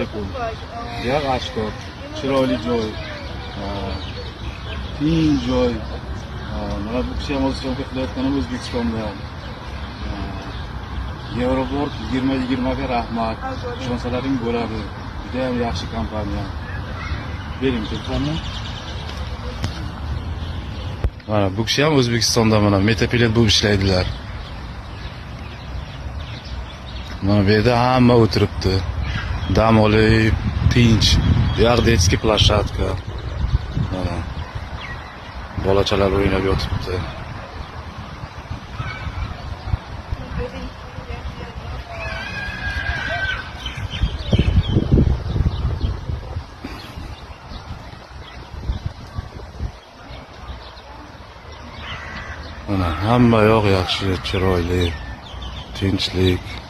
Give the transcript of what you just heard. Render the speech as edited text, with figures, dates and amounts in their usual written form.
alaykum. Bu yoq Ashdod. Chiroyli joy. Tinch joy. Mana bu kishi ham o'zi syomka qilayotganim O'zbekistonda. Eurowork 2020 ga rahmat. Ishonsalaring bo'ladi. Juda ham yaxshi kompaniya. Bering telefonni. Mana bu kishi ham O'zbekistonda mana metapilet bo'lib ishlaydilar. Mana bu yerda hamma o'tiribdi. Dam olib, tinch. Bu yoq детский площадка. Mana bolachalar o'ynab yotibdi. Mana hamma yoq yaxshi, chiroyli, tinchlik.